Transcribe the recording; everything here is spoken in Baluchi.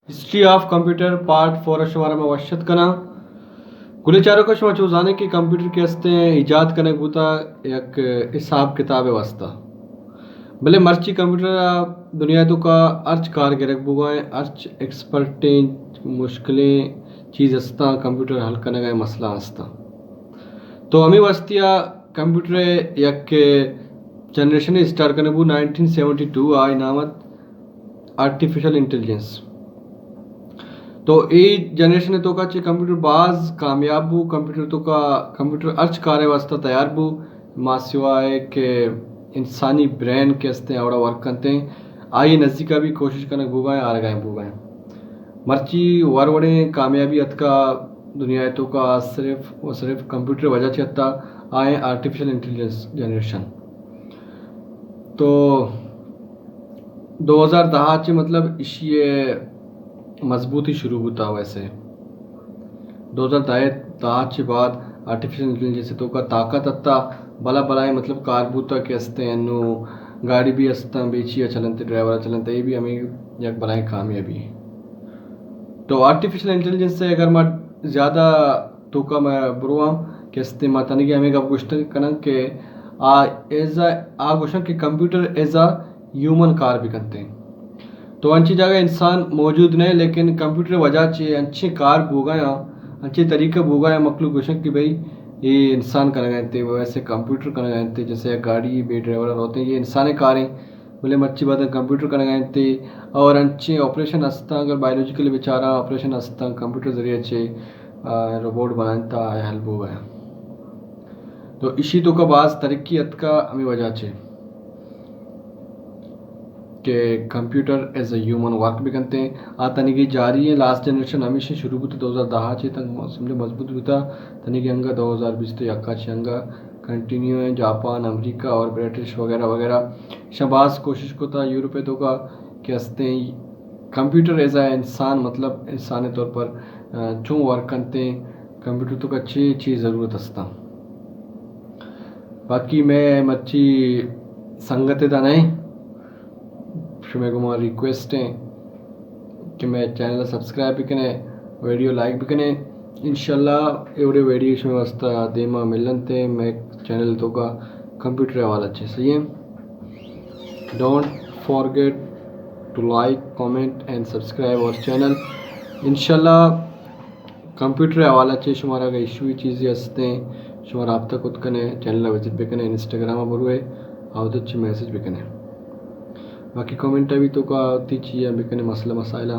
History of computer part four ءَ شمارا ما وش اتک کناں۔ گلیں چاروکاں، شما چو زانے کہ کمپیوٹر کہ ہستیں ایجاد کنگ بوتا یک حساب کتاب ءِ واسطہ، بلے مرچی کمپیوٹر ءَ دنیا ءِ توکا ہرچ کار گرگ بوگا ایں، ہرچ ایکسپرٹیں مشکلیں چیز ہستاں، کمپیوٹر حل کنگ ءِ مسئلہ ہستاں۔ تو ہمے واسطہ کمپیوٹر ءِ یک جنریشن اسٹارٹ کنگ بو نائنٹین سیونٹی ٹو ءَ، آئی نام ات آرٹیفیشل انٹیلیجنس۔ تو اے جنریشن ءِ توکا چہ کمپیوٹر باز کامیاب بو، کمپیوٹر توکا کمپیوٹر ہرچ کارے واسطہ تیار بو، ما سوائے کہ انسانی برین کہ ہستیں اوڑا ورک کنتیں، آئی نزدیکا بھی کوشش کنگ بوگا ایں، آرگا ایں بوگا ایں۔ مرچی ور وڑیں کامیابی اتکا دنیا ءِ توکا، صرف و صرف کمپیوٹر وجہ چہ اتا، آئیں آرٹیفیشل انٹیلیجنس جنریشن۔ تو دو ہزار دہ چہ مطلب اشی ءِ مضبوطی شروع بوتا۔ ویسے دو ہزار دہ چہ بعد آرٹیفیشل انٹیلیجنس ءِ توکا طاقت اتا، بلا بلائیں مطلب کار بوتا کہ ہستیں انو گاڑی بھی ہستاں، بیچی ءَ چلنت، ڈرائیور ءَ چلنت، اے بھی ہمیں یک بلائیں کامیابی۔ تو آرٹیفیشل انٹیلیجنس ءِ اگر ما زیادہ توکا ما برواں کہ ہستیں ما تنگی ہمیں گپ گوشت کناں کہ آ ایز اے، آ گوشاں کہ کمپیوٹر ایز اے ہیومن کار بکنتیں۔ تو انچیں جاگہ انسان موجود نہ، لیکن کمپیوٹر وجہ چہ انچیں کار بوگا ایں، انچیں طریقہ بوگا ایں، مخلوق گوشاں کہ بھئی اے انسان کنگا انت، ویسے کمپیوٹر کنگا انت، جیسے یک گاڑی بے ڈرائیور روتے، یہ انسان کاریں، بلے مرچی بعد کمپیوٹر کنگا انت۔ اور انچیں آپریشن ہستاں، اگر بایولوجیکل بیچارہ آپریشن ہستاں، کمپیوٹر ذریعہ چہ، آ، روبوٹ بنائیں تا آ حل بوگا ایں۔ تو اشی توکا باز ترقی اتکا ہمیں وجہ چہ کہ computer as a human work بکنتیں۔ آ تنیگی جاری ایں، لاسٹ جنریشن ہمیشہ شروع بوتا دو ہزار دہ چہ تک سمجھو مضبوط بوتا، تنیگی انگا دو ہزار بیست یک چہ انگا کنٹینیو ایں۔ جاپان، امریکہ اور برٹش وغیرہ وغیرہ شاں باز کوشش کتا یورپ ءِ توکا کہ ہستیں کمپیوٹر ایز اے انسان، مطلب انسانی طور پر، آ، چون ورک کنتیں، کمپیوٹر توکا چی چی ضرورت ہستاں۔ باقی میں مرچی سنگت ادا نہ ایں، شمے گوما ریکویسٹ ایں کہ میں چینل سبسکرائب بکنے، ویڈیو لائک بکنے۔ انشاءاللہ ایوڑے ویڈیو شمے واسطہ دیما ملنتے میں چینل توکا کمپیوٹر حوالہ چہ، صحیح ہے۔ Don't forget to like, comment and subscribe our channel. انشاءاللہ کمپیوٹر حوالہ چہ شمارا اگہ ایشوی چیزی ہستیں، شما رابطہ کت کنے، چینل وزٹ بکنے، انسٹاگرام بروے، آودت چہ میسج بکنے۔ باقی کمنٹ بھی توکا تی چیئے بکنے، مسئلہ مسائلہ